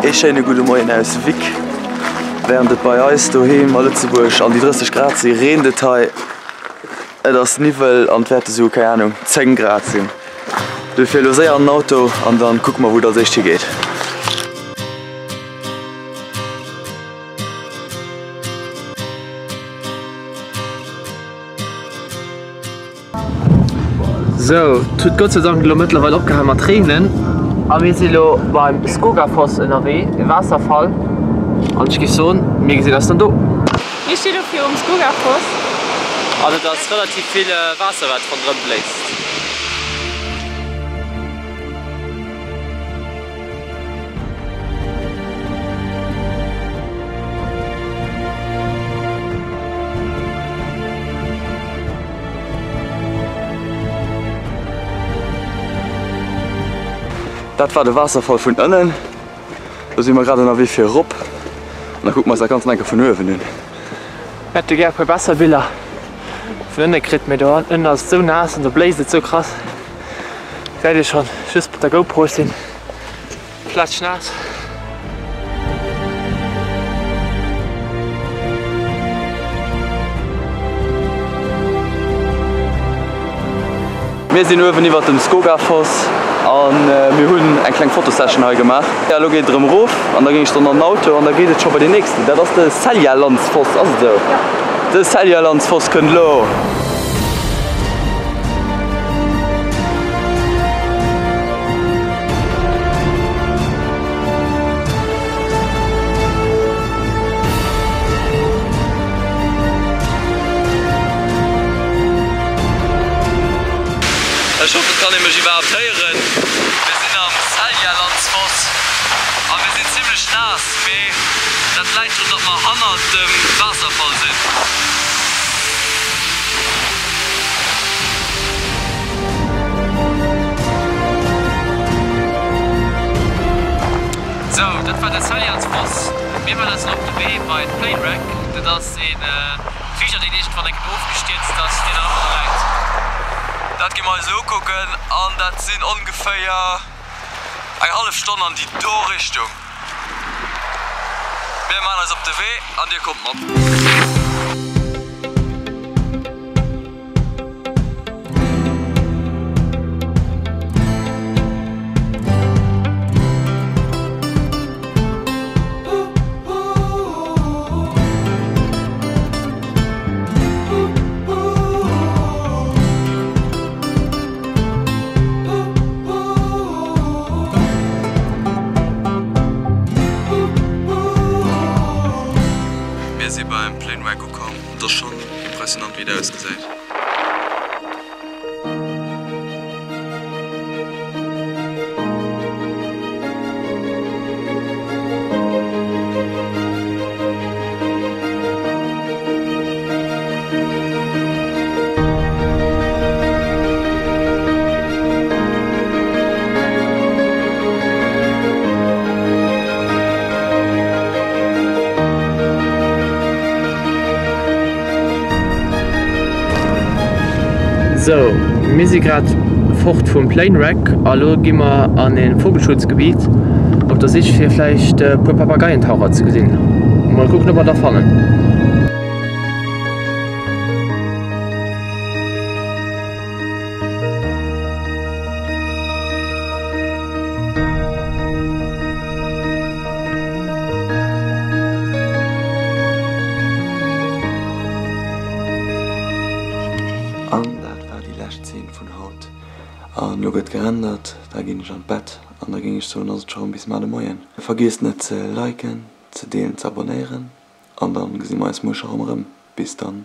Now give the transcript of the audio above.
Ee schéine gudde Moien aus Vic. Während et bei eis doheem a Lëtzebuerg an déi 30 Grad si, reent et hei. Et ass Niwwel an et wäerte sou, keng Ahnung, 10 Grad sinn. Dofir elo séier an den Auto an dann kucke mer wou et als éischt higeet. Sou, et huet Gott sei Dank elo mëttlerweil opgehal mat reenen a mir si lo beim Skogafoss ënnerwee, e Waasserfall an ech géif soen, mir gesinn eis dann do. Mir sti lo virum Skogafoss. An et ass relativ vill Waasser wat ronderëm bléist. Dat war de Waasserfall vun ënnen. Do si mer grad ënnerwee fir erop an da kucke mer eis dat Ganzt nach eng Kéier vun uewen un. Hätte gär e puer besser Biller vun ënne kritt, mee do ënnen ass et sou naass an do bléist et sou krass. Gesäit ee schon, just mat der GoPro sinn klatschnaass. Mir sinn uewen iwwert dem Skogafoss an mir hunn eng kleng Fotosession hei gemaach. Elo geet et erëm erof an da géing ech dann an den Auto an da geet et scho bei deen nächsten. Dat ass de Seljalandsfoss, ass et esou? De Seljalandsfoss kënnt elo. Ech hoffen et kann ee mech iwwerhaapt héieren. Mir sinn am Seljalandsfoss a mir sinn zimlech naass, mee dat läit drun datt mer hannert dem Waasserfall sinn. Sou, dat war de Seljalandsfoss. Mir man eis elo op de Wee bei d'Plane Wreck. Dat ass ee Fliger deen iergendwann eng Kéier ofgestierzt ass, deen nach ëmmer do läit. Dat gi mer eis elo ukucken an dat sinn ongeféier eng hallef Stonn an déi do Richtung. Mir man eis op de Wee an dir kommt mat. Mir si beim Plane Wreck ukomm. Et ass schonn impressionant wéi et ausgesäit. Sou, mir si grad fort vum Plane Wreck a lo gi mer an e Vogelschutzgebiet op der Sich fir vläicht e puer Papageientaucher ze gesinn. Mol kucken ob mer der fannen. An dat war déi lescht Zeen vun haut. An lo gëtt gerendert, da ginn ech an d'Bett an da géing ech soen ass et scho rëm bis mar de Moien. Vergiesst net ze liken, ze deelen, ze abonnéieren an dann gesi mer eis muer scho rëm erëm. Bis dann.